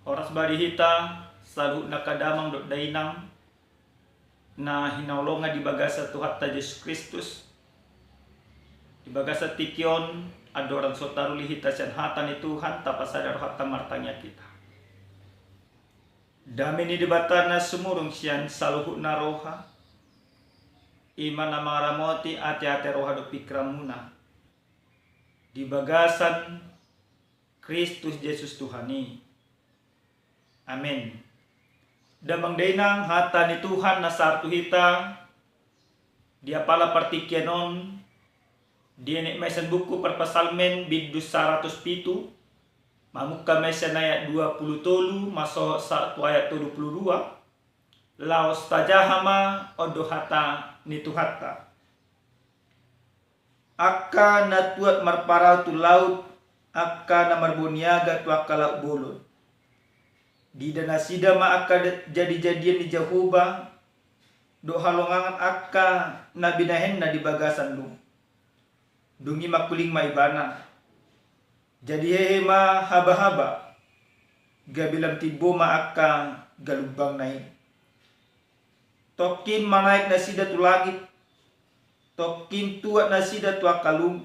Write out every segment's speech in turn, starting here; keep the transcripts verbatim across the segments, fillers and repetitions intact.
Horas ma di hita saluhutna angka damang dohot dainang na hinaholongan di bagasan Tuhanta Jesus Kristus. Di bagasan tingki on, andorang so taruli hita sian hata ni Tuhan, tapasada rohanta martangiang hita. Dame ni Debata na sumurung sian saluhutna roha, i ma na mangaramoti ateate roha dohot pingkiranmuna di bagasan Kristus Jesus Tuhan i. Amen. Damang dainang, hata ni Tuhan na sahat tu hita di apala partingkian on, dienet ma i sian buku Parpsalmen bindu saratus pitu, mamungka ma i sian ayat dua pulu tolu, masohot sahat tu ayat tolu pulu dua. Laos tajaha ma on do hata ni Tuhanta. Angka na tuat marparau tu laut, angka na marboniaga tu angka laut bolon. Diida nasida ma angka da-, jadijadian ni Jahowa, dohot halongangan angka na binahenna di bagasan lum. Dung i mangkuling ma ibana. Jadi hehe ma habahaba, gabe lam timbo ma angka galumbangna i. Tongkin manaek nasida tu langit, tongkin tuat nasida tu angka lum,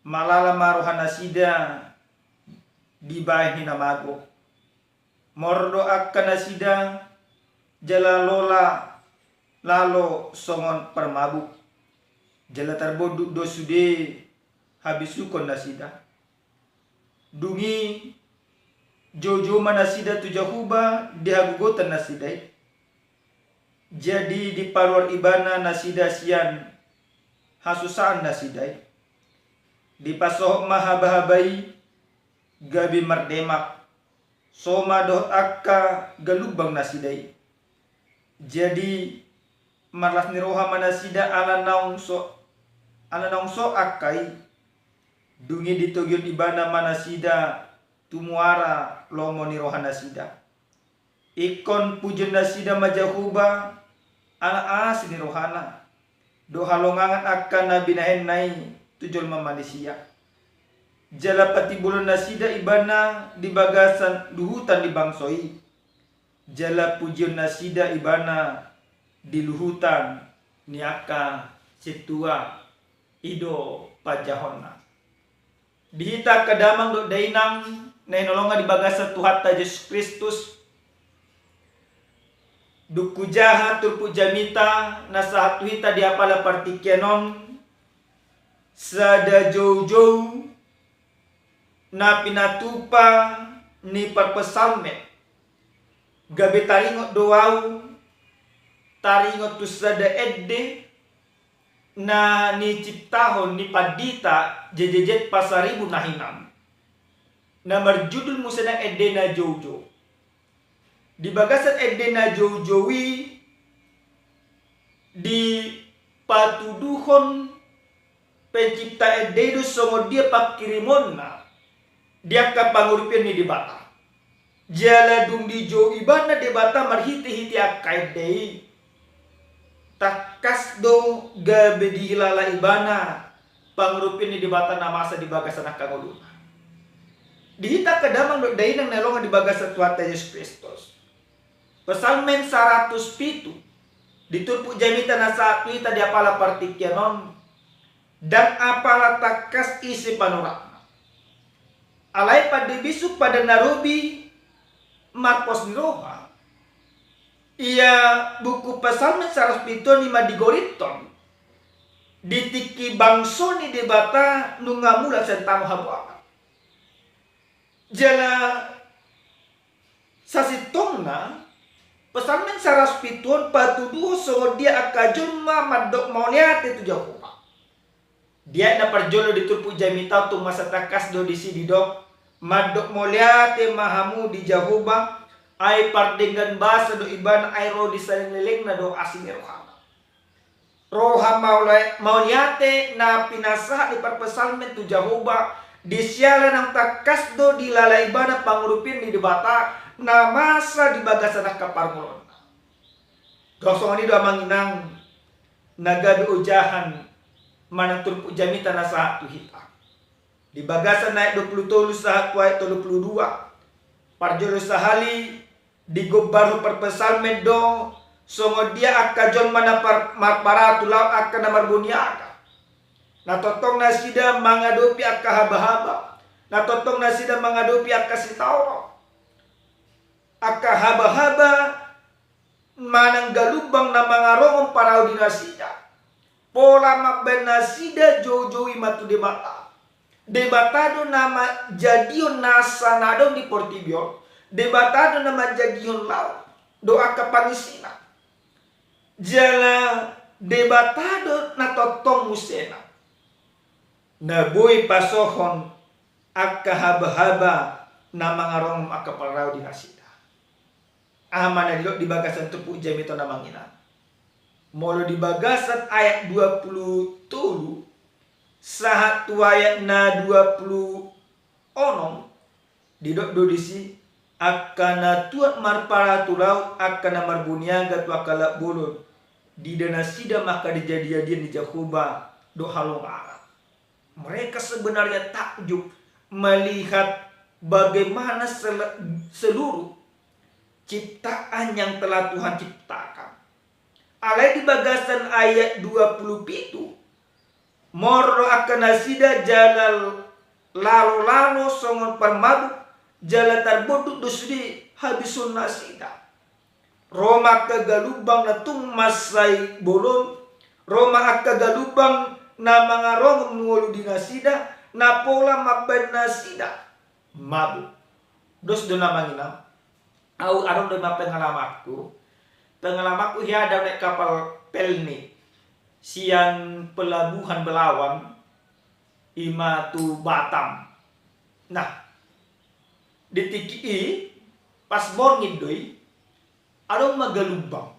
malala ma rohanasida dibahen ni na mago. Mor do angka nasida, jala lola lalo songon parmabuk, jala tarbonduk do sude habisuhon nasida. Dung i joujou ma nasida tu Jahowa di hagogotan nasida i. Jadi dipaluar ibana nasida sian hasusaan nasida i. Dipasohot ma habahaba i gabe mardemak, so ma dohot angka galumbang nasida i. Jadi marlas ni roha ma nasida ala naung so, ala naung so angka i. Dung i ditogihon ibana ma nasida tu muara lomo ni rohanasida. Ingkon pujion nasida ma Jahowa ala asi ni rohana, dohot halongangan angka na binahenna i tu jolma manisia. Jala patimbolon nasida ibana di bagasan luhutan ni bangso i. Jala pujion nasida ibana di luhutan ni angka sintua. I do panjahonna. Di hita angka damang dohot dainang na hinaholongan di bagasan Tuhanta Jesus Kristus, dung hujaha turpuk jamita na sahat tu hita di apala partingkian on, sada joujou na pinatupa ni parpsalmen, gabe taringot do ahu, taringot tu sada ende na niciptahon ni pandita J J Z Pasaribu na hinan, na marjudul muse nang ende na joujou. Di bagasan ende na joujou i dipatuduhon pencipta ende i do songon dia panghirimonna di angka pangurupion ni Debata. Jala dung dijou ibana Debata marhitehite angka ende i, tangkas do gabe dihilala ibana pangurupion ni Debata na masa di bagasan angka ngoluna. Di hita angka damang dohot dainang na hinaholongan di bagasan Tuhanta Jesus Kristus, Psalmen saratus pitu, di turpuk jamita na sahat tu hita di apala partingkian on, ndang apala tangkas ise panuratna. Alai pande bisuk, pande na robi, marpos ni roha. Ia buku Psalmen saratus pitu on i ma digorithon di tingki bangso ni Debata nunga mulak sian tano habuangan. Jala sasintongna, Psalmen saratus pitu on patuduhon songon dia angka jolma mandok mauliate tu Jahowa. Di ayat na parjolo di turpuk jamita on tung masa tangkas do disi didok, mandok mauliate ma hamu di Jahowa, ai pardenggan basa do ibana, ai ro di saleleng-lelengna do asi ni rohana. Roha maula-, mauliate na pinasahat ni parpsalmen tu Jahowa, di siala naung tangkas do dihilala ibana pangurupion ni Debata na masa di bagasan angka parngoluonna. Dok songon i do amang inang na gabe ojahan manang turpuk jamita na sahat tu hita. Di bagasan ayat dua pulu tolu sahat tu ayat tolu pulu dua. Parjolo sahali digombarhon parpsalmen do songon dia angka jolma na par-, marparau tu laut angka na marboniaga. Na tongtong nasida mangadopi angka habahaba, na tongtong nasida mangadopi angka sitaonon. Angka habahaba manang galumbang na mangarongon parau di nasida, pola mambaen nasida joujou i ma tu Debata. Debata do na manjadihon nasa na adong di portibi on. Debata do na manjadihon laut dohot angka pangisina. Jala Debata do na tongtong musena na boi pasohon angka habahaba na mangarongon angka parau di nasida. Aha ma na didok di bagasan turpuk jamita on, amang inang? Molo di bagasan ayat dua pulu tolu sahat tu ayat na dua pulu onom, didok do disi, angka na tuat marparau tu laut, angka na marboniaga tu angka laut bolon, diida nasida ma angka dijadijadion ni Jahowa do halongangan. Mereka sebenarnya takjub melihat bagaimana sel-, seluruh ciptaan yang telah Tuhan ciptakan. Alai di bagasan ayat dua pulu pitu, molo angka nasida jala lalolalo songon parmabuk, jala tarbondut do sude habisuhon nasida. Ro ma angka galumbang na tung mansai bolon, ro ma angka galumbang na mangarongon ngolu di nasida, na pola mambaen nasida mabuk. Dos do na manginang. Au adong do ma pengalamanku. Pengalamanku hea, dao naek kapal pelni sian pelabuhan Belawan i ma tu Batam. Nah, di tingki i pas morning do i, adong ma galumbang.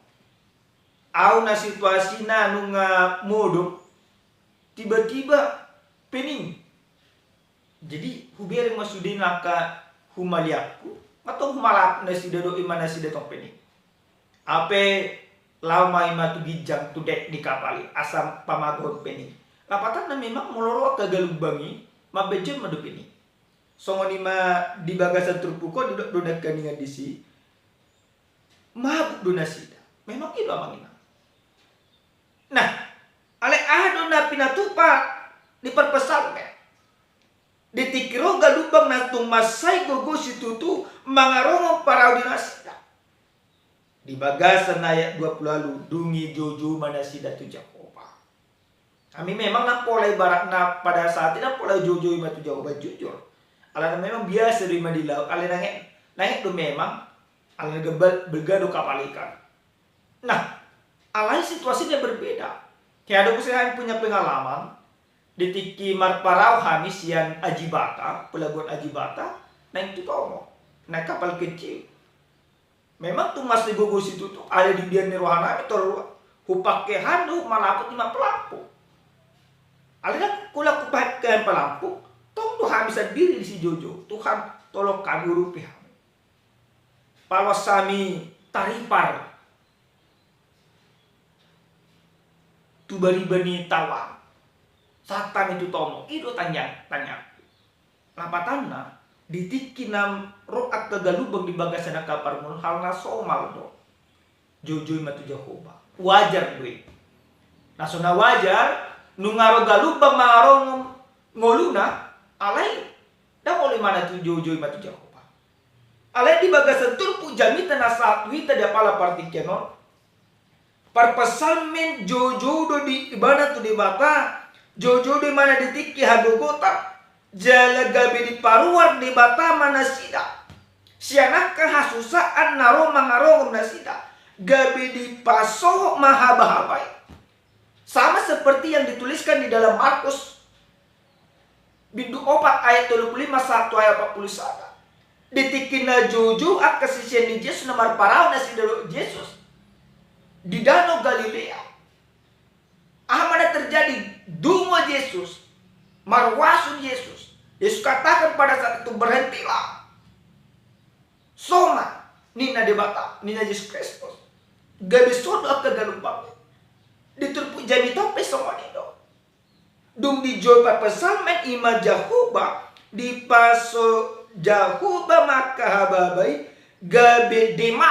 Au na situasina nunga modom, tiba-tiba pening. Jadi hubereng ma sude na angka humaliangku, nga tong humalaput nasida do i ma nasida tong pening. Ape lao ma i ma tu ginjang tu dek ni kapal i asa pamagahon pening. Lapatanna memang molo ro angka galumbang i mambaen jolma do pening. Songon i ma di bagasan turpuk on didok do nangkiningan disi, mabuk do nasida. Memang i do, amang inang. Nah, alai aha do na pinatupa ni parpsalmen? Di tingki ro galumbang na tung mansai gogo situtu mangarongon parau di nasida. Di bagasan ayat dua pulu ualu, dung i joujou ma nasida tu Jahowa. Hami memang ndang pola ibaratna pada saat i ndang pola joujou i ma tu Jahowa jujur. Alana memang biasa do i ma di laut, alai nangek, nangek do memang, alana gabal-, balga do kapal i kan. Nah, alai situasinya berbeda. Hea do muse hami punya pengalaman, di tingki marparau hami sian Ajibata, pelabuhan Ajibata, naeng tu Tomo, naek kapal kecil. Memang tung mansai gogo situtu, alai di biar ni roha nami tor hupangke han do malaput i ma pelampung. Alai ndang holan hupangke han pelampung, tong do hami sandiri disi joujou, Tuhan tolong kami, urupi hami. Paloas hami taripar tu bariba ni Tawang, sahat hami tu Tomo, i do tangiang, tangiangku. Lapatanna, di tingki na ro angka galumbang di bagasan angka parngoluon, hal na somal do. Joujou i ma tu Jahowa. Wajar do i. Na so na wajar, nunga ro galumbang mangarongon ngoluna, alai ndang olo imana tu joujou i ma tu Jahowa. Alai di bagasan turpuk jamita na sahat tu hita di apala partingkian on, parpsalmen joujou do di ibana tu Debata, joujou do imana di tingki hagogotan, jala gabe diparuar Debata ma nasida sian angka hasusaan na ro mangarongon nasida, gabe dipasohot ma habahaba i. Sama seperti yang dituliskan di dalam Markus bindu opat ayat tolu pulu lima sahat tu ayat opat pulu sada. Di tingki na joujou angka sisean ni Jesus na marparau nasida dohot Jesus di Danau Galilea, aha ma na terjadi? Dungo Jesus, marhuaso Jesus. Jesus katakan pada saat itu, "Berhentilah." Soh ma, ninna Debata, ninna Jesus Kristus. Gabe soh do angka galumbang. Di turpuk jamita on pe songon i do. Dung dijou parpsalmen i ma Jahowa, dipaso-, Jahowa ma angka habahaba i gabe dema,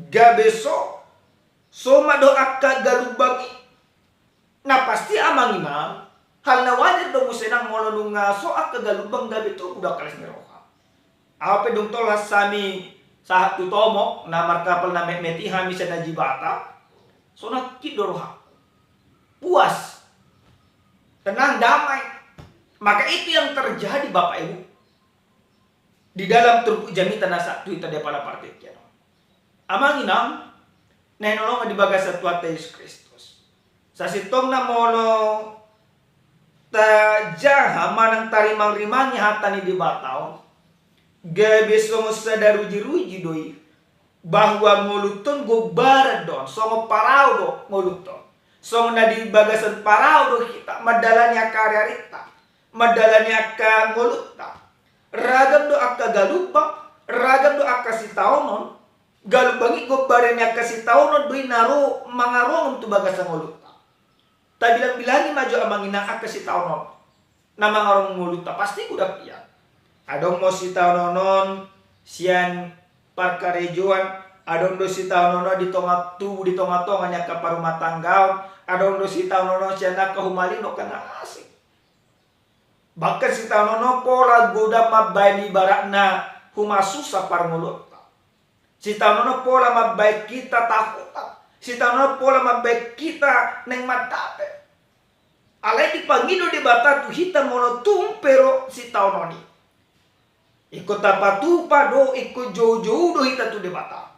gabe so, so ma do angka galumbang i. Na pasti amang inang, hal na wajar do muse nang molo nunga so angka galumbang gabe tubu do angka las ni roha. Ahu pe dung tolhas hami sahat tu tomok na markapal na metmet i hami sian Ajibata, so nangkin do rohangku. Puas. Tenang, damai. Maka itu yang terjadi, Bapak Ibu, di dalam turpuk jamita na sahat tu hita di apala partingkian on. Amang inang na hinaholongan di bagasan Tuhanta Jesus Kristus. Sasintongna molo tajaha manang tarimangrimangi hata ni Debata on, gabe songon sada rujiruji do i, bahwa ngolunta on gombaran do on, songon parau do ngolunta on. Songon na di bagasan parau do hita mandalani angka ariarinta, mandalani angka ngolunta. Ragam do angka galumbang, ragam do angka sitaonon. Galumbang i gombaran ni angka sitaonon do i na ro mangarongon tu bagasan ngolunta. Tabilangbilangi ma jo amang inang angka sitaonon na mangarongon ngolunta, pasti godang hian. Adong ma sitaonon on sian parkarejoan, adong do sitaonon on di tonga tubu, di tongatonga ni angka parumatanggaon, adong do sitaonon on sian angka humalino angka na asing. Bahkan sitaonon on pola godang mambaen ibaratna humasusa parngoluonta. Sitaonon on pola mambaen hita tahutan. Sitaonon on pola mambaen hita naeng mandapot. Alai dipangido Debata tu hita molo tung pe ro sitaonon i, ingkon tapatupa do, ingkon joujou do hita tu Debata.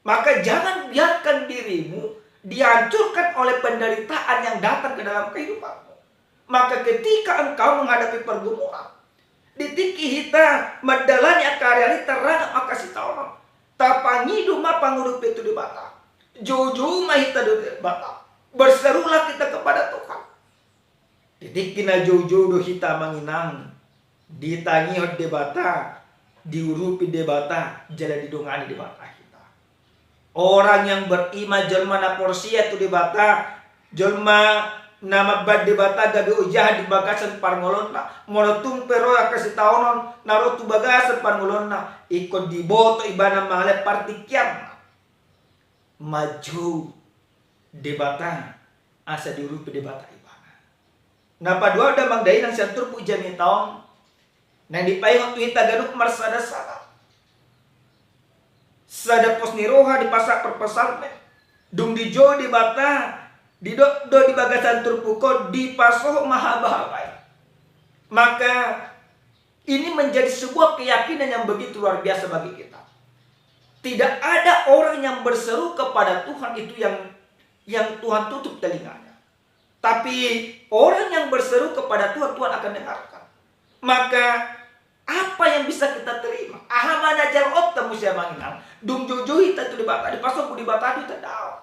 Maka jangan biarkan dirimu dihancurkan oleh penderitaan yang datang ke dalam kehidupanmu. Maka ketika engkau menghadapi pergumulan, di tingki hita mandalani angka ariarinta ragam angka sitaonon, tapangido ma pangurupion tu Debata. Joujou ma hita tu Debata. Berserulah kita kepada Tuhan. Di tingki na joujou do hita amang inang, ditangihon Debata, diurupi Debata, jala didongani Debata hita. Orang yang beriman, jolma na porsea tu Debata, jolma na mambaen Debata gabe ojahan di bagasan parngoluonna, molo tung pe ro angka sitaonon na ro tu bagasan parngoluonna, ingkon diboto ibana mangalehon partingkianna. Manjou Debata, asa diurupi Debata ibana. Na paduahon damang dainang sian turpuk jamita on, naeng dipaingot tu hita ganup marsadasada. Sada pos ni roha di pasahat parpsalmen. Dung dijou Debata, didok do di bagasan turpuk on, dipasohot ma habahaba i. Maka ini menjadi sebuah keyakinan yang begitu luar biasa bagi kita. Tidak ada orang yang berseru kepada Tuhan itu yang yang Tuhan tutup telinganya. Tapi orang yang berseru kepada Tuhan, Tuhan akan dengarkan. Maka apa yang bisa kita terima? Aha ma na jaloonta muse amang inang? Dung joujou hita tu Debata, dipasohot Debata do hita, daong.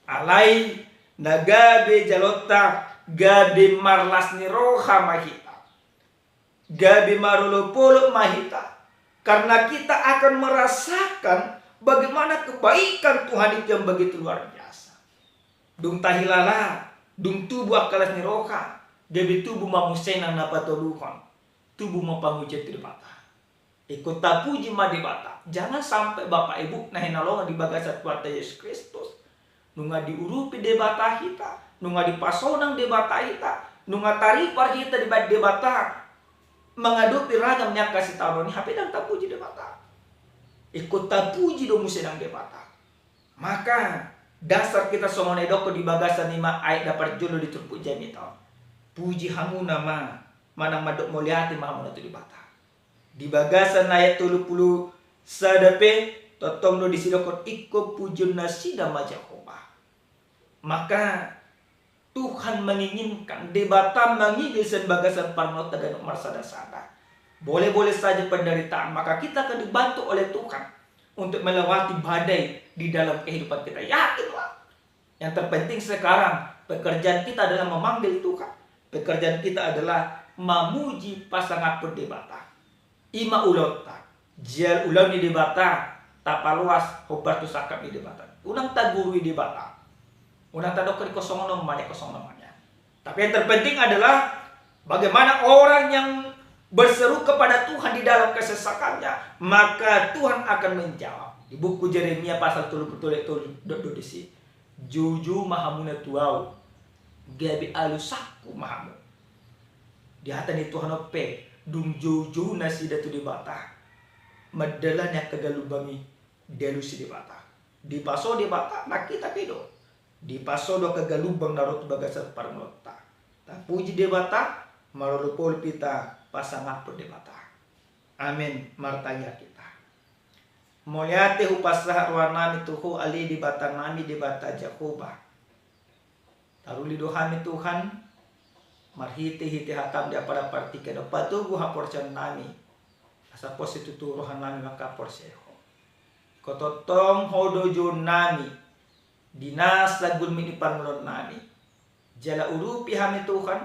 Alai na gabe jaloonta, gabe marlas ni roha ma hita. Gabe marolopolop ma hita, karena kita akan merasakan bagaimana kebaikan Tuhan itu yang begitu luar biasa. Dung tahilala, dung tubu angka las ni roha, gabe tubu ma muse nang na patoluhon, tubu ma pangujian tu Debata. Ingkon tapuji ma Debata. Jangan sampai Bapak Ibu na hinaholongan di bagasan Tuhanta Jesus Kristus, nunga diurupi Debata hita, nunga dipasonang Debata hita, nunga taripar hita dibahen Debata mangadopi ragam ni angka sitaonon i, hape ndang tapuji Debata. Ingkon tapuji do muse nang Debata. Maka dasar hita songon na didokkon di bagasan i ma ayat na parjolo di turpuk jamita on. Puji hamuna ma, manang mandok mauliate ma hamuna tu Debata. Di bagasan ayat tolu pulu sada pe, tongtong do disi didokkon ingkon pujionnasida ma Jahowa. Maka Tuhan menginginkan, Debata mangido sian bagasan parngoluonta ganup marsadasada. Boleh-boleh saja penderitaan, maka kita akan dibantu oleh Tuhan untuk melewati badai di dalam kehidupan kita. Yakinlah. Yang terpenting sekarang, pekerjaan kita adalah memanggil Tuhan. Pekerjaan kita adalah mamuji, pasangaphon Debata. I ma ulaonta. Jala ulaon ni Debata, tapaloas hombar tu sangkap ni Debata. Unang tagurui Debata. Unang tadok di kosongon on ma nian, kosongon on ma nian. Tapi yang terpenting adalah bagaimana orang yang berseru kepada Tuhan di dalam kesesakannya, maka Tuhan akan menjawab. Di buku Jeremia pasal tolu pulu tolu ayat tolu, dok do disi: Joujou ma hamuna tu Ahu, gabe alusangku ma hamu. Di hata ni Tuhan on pe, dung joujou nasida tu Debata, mandalani angka galubang i, dialusi Debata. Dipaso Debata, nang hita pe do dipaso do angka galubang na ro tu bagasan parngoluonta. Tapuji Debata, marolopolop hita pasangaphon Debata. Amen. Martangiang hita. Mauliate hupasahat rohanami tu Ho, ale Debatanami, Debata Jahowa. Taruli do hami Tuhan, marhitehite hataM di apala partingkian on, patogu haporseaonnami, asa pos situtu rohanami mangkaporseai Ho. Ingkon tongtong Ho do jouonnami di nasa gulmit ni parngoluonnami. Jala urupi hami Tuhan,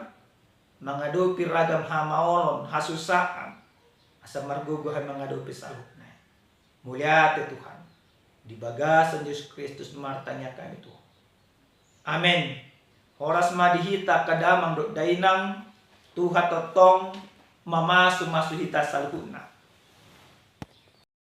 mangadopi ragam hamaolon, hasusaan, asa margogo hami mangadopi saluhutna. Mauliate Tuhan, di bagasan Jesus Kristus martangiang hami Tuhan. Amen. Horas ma di hita angka damang dohot dainang, Tuhan tongtong mamasumasu hita saluhutna.